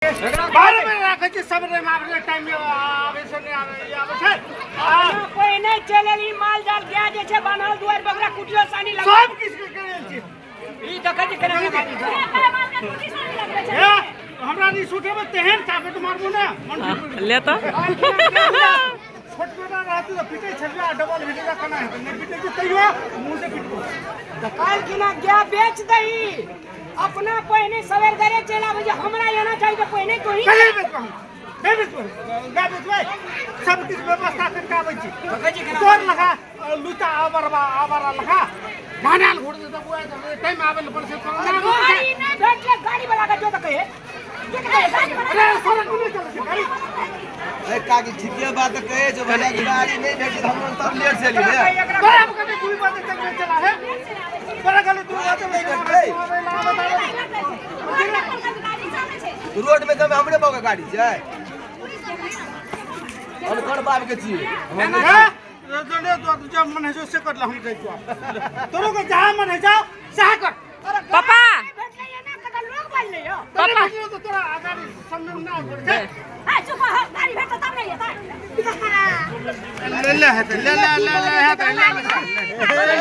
बारह बजे राखै छी, सबेरे में आबै टाइम में आबै से नहि आबै, आबै छै। पहिने चलि एली, माल जाल गाय जे छै बान्हल दुआरि पर, ओकरा कुटियो सानी लगा सब किछु के करै छी। ई देखै छी केना बाजै छै। हे, हमरा नहीं सुटेबै तेहन चापट मारबो ने मन। ले तऽ। छोट बेटा रहतै तऽ पिटै छलियै आ डबल भेटै तऽ केना हेतै? नहि पिटै छै तैयो मुँह से पिटबो। तऽ काल्हि खिना गाय बेच दही, अपना पहिने सवेर घरे चलि आबै छै। हमरा एना चाही तऽ पहिने तोही कहियो बेचबै हम? नहि बेचबै गाय, बेचबै सब किछु व्यवस्था करिके आबै छी। देखै छी केना। तोर लगा लुचा आबरबा आबरा लगा धानाल घोड़ दे तऽ टाइम आबै लए पड़ै छै तोरा। गाड़ी नहि भेटलै, गाड़ी वाला के जो तऽ कहे, जो तऽ कहे गाड़ी वाला। अरे, सड़क नहि चलै छै गाड़ी। ए काकी, ठीके बात तऽ कहै छौ भैया कि गाड़ी नहि भेटै तऽ हमरो तब लेट से एली रे। एकरा तोरा कते 2 बजे तक नहि चला है, तोरा खाली 2 बजे नहि भेटलै। रोड में तऽ हमरे बाबू के गाड़ी छै, अनकर बाप के छियै। जब मन है से कर ला, हम जाइ छौ। तोरो के जहाँ मन है जाओ सएह कर। पापा। भेटलै एना कतऽ लोग बाजलै यौ। तोरे पापा। भेटलो तऽ तोरा गाड़ी सामने में ना आबै छै। ले ले हेतै, ले ले ले ले हेतै, ले ले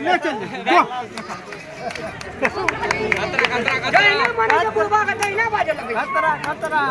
ले चल जो। जहिना मन है बुढ़बा के तहिना बाजऽ लगै छै। खतरा खतरा।